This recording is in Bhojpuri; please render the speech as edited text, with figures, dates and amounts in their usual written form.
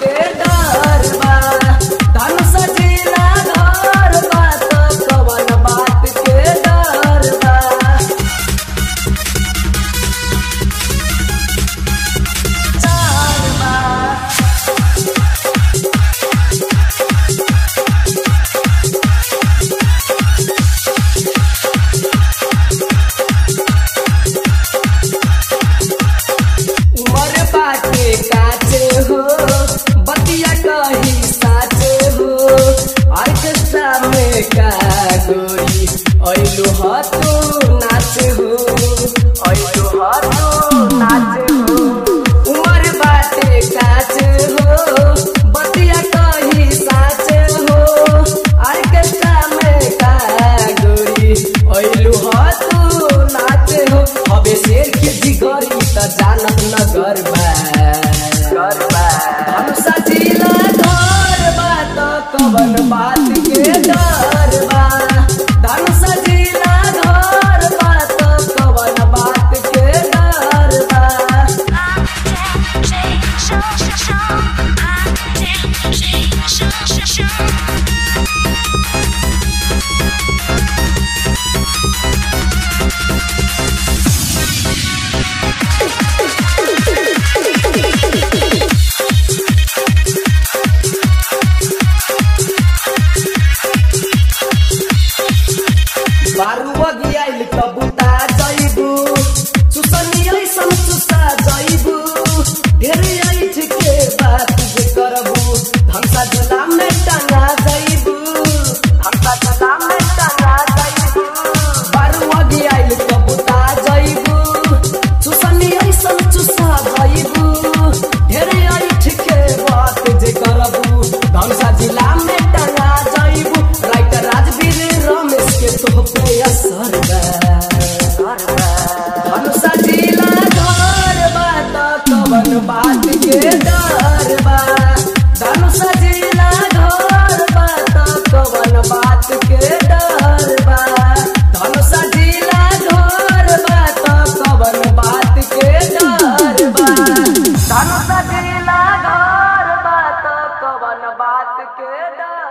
के डर बा। धनुषा जिला घर बा त कवन बात के डर बा। डर बा। उमर बाटे काचे हो, बतिया कही साचे हो। ऑर्केस्ट्रा में का गोरी ऐलु ह तू नाचे हो, ऐलु ह तू नाचे हो। उमर बाटे काचे हो, बतिया कही साचे हो। ऑर्केस्ट्रा में का गोरी ऐलु ह तू नाचे हो। हबे शेर के जिगरी त जानत नगर बा। धनुषा जिला घर बा त कवन बात के डर बा। धनुषा जिला घर बा त कवन बात के डर बा। बारुआ गियाइल कबूता जइबू, चुसनी ऐसन चुसा जइबू। ढेर ऐठ के बात जे करबू, धनुषा जिला में टांगा जइबू, धनुषा जिला में टांगा जइबू। बारुआ गियाइल कबूता जइबू, चुसनी ऐसन चुसा जइबू। ढेर ऐठ के बात जे करबू, धनुषा जिला में टांगा जइबू। राइटर राजवीर रमेश के तोहपे असर बा। धनुषा जिला घर बा त कवन बात के डर बा। धनुषा जिला घर बा त कवन बात के डर बा। धनुषा जिला घर बा त कवन बात के डर बा। धनुषा जिला घर बा त कवन बात के डर।